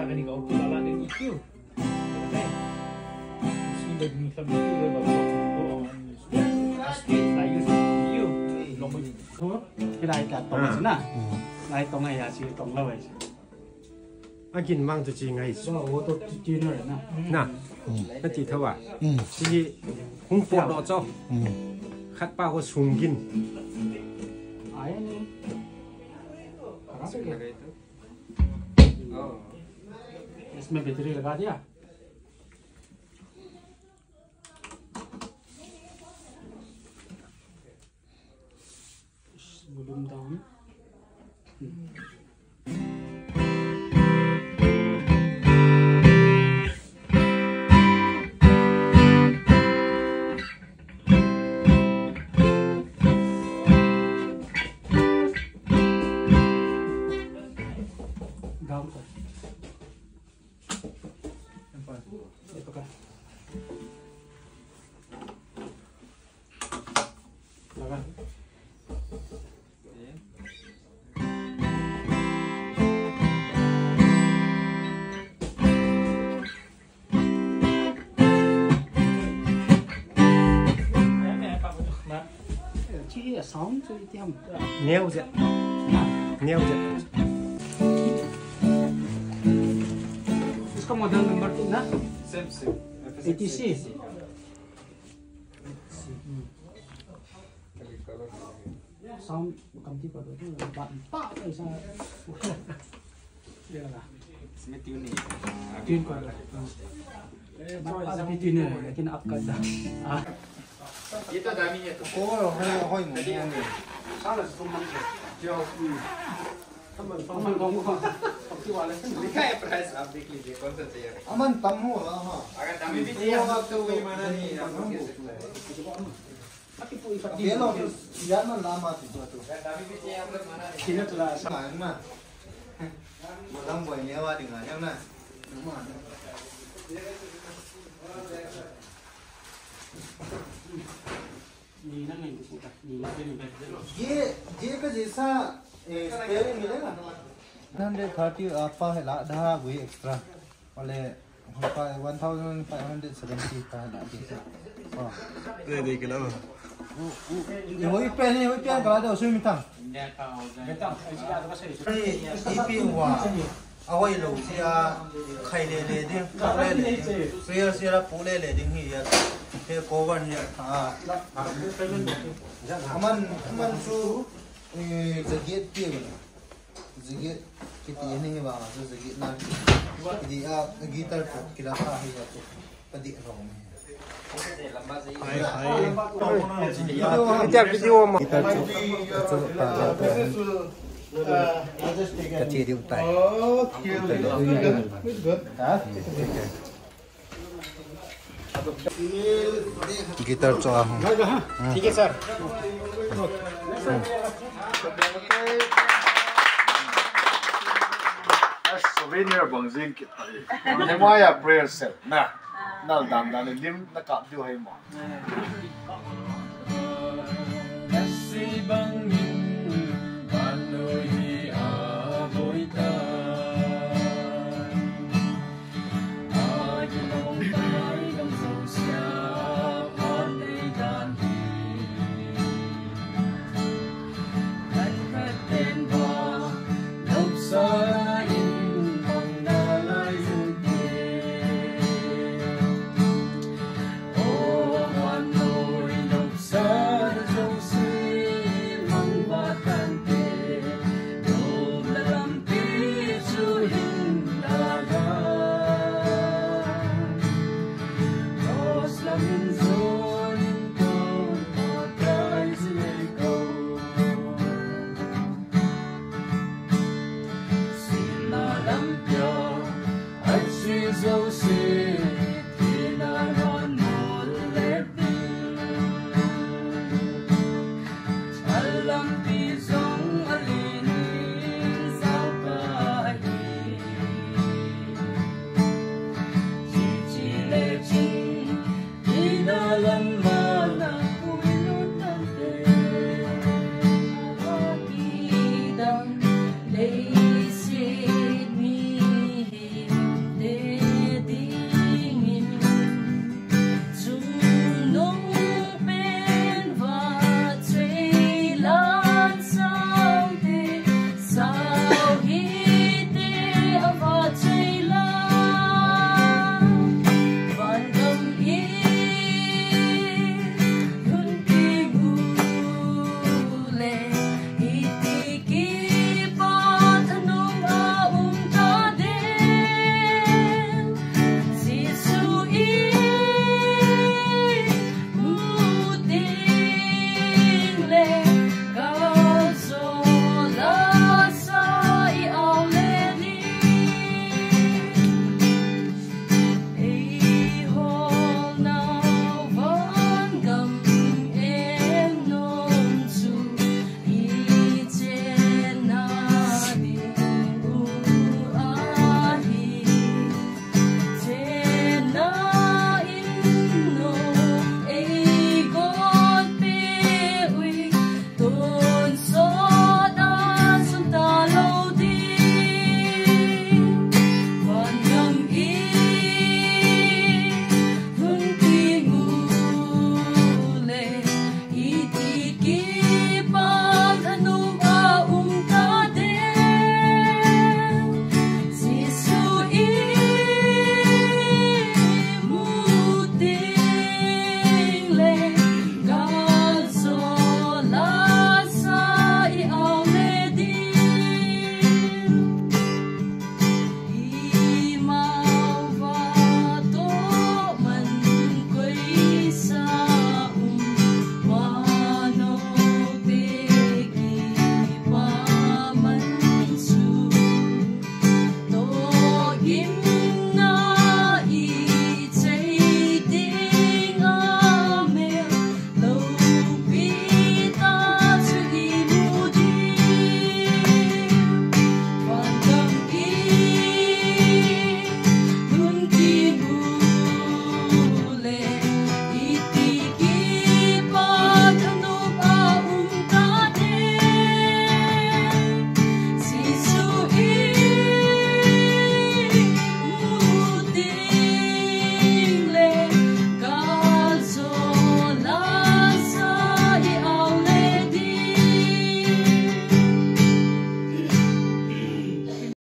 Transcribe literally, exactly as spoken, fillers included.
Ani ka oki lala ni ni kiu. Ni ba ni sa ni kiu ba ko ko. Asti la yu ni kiu. Long mo. Kilai ka tong na. Lai tong ai ya si tong la wai. Agin mang tu chi ngai. So, auto tuner na. Na. Na ti thawa. Chi hung po do cho. Khat pa ko sung gin. Ai ni. इसमें बैटरी लगा दिया। Volume down. Down. Chi hi a sound chu iti ham. Neo je. Neo je. इसका model number कितना? Same same. एटी सी। Sound कम थी कर दो, बात पा ऐसा। ये लगा। इसमें ट्यून नहीं है। ट्यून कर दो। बात पा अभी ट्यून है, लेकिन आप कर दो। हाँ। ये तो दामी है तो। ओ, होय, होय, होय। साला सुमन। जो, हम्म। लिखा है प्राइस, आप देख लीजिए कौन सा चाहिए। Aman tam ho la ha. अगर दामी भी चाहिए हम लोग तो वही माना नहीं, हम लोग कह सकते हैं। Api pu ipat di. Yellow, yan man lama tu. Sina tu la. Sa na. Malang boy ne wa ding a, yan na. Ni na ngai ku ta. Ni na ni ba. ये, ये का जैसा, ए, स्पेयरिंग मिलेगा? Hundred thirty आपा है ला, dah, gue extra. Ole, one thousand five hundred seventy ka la di. Oh. Dei, dei kilo. Ye hoi pen, ye hoi pen kala de, sui mitang. Ni, ipi wa. Ahoi lo, sia, khai le le ding, khai le le ding. Prayer sia la pu le le ding hi ya. He ko wan ya. Ah. Aman, aman su, eh, jaget pi. Jacket kiti ni hi vang a chu jacket na kiti a guitar chu kila kha hi a chu ka dih lhom e. Hai, hai. Guitar video ma. Guitar chu, chu ta ta ta. Ka che diu tai. Okay. Ha? Guitar cho a hung. ठीक है sir. Souvenir bang jing kit ta hi. Nehemiah prayer cell na. Nal dan dan lim na kap diu hai mo. Kim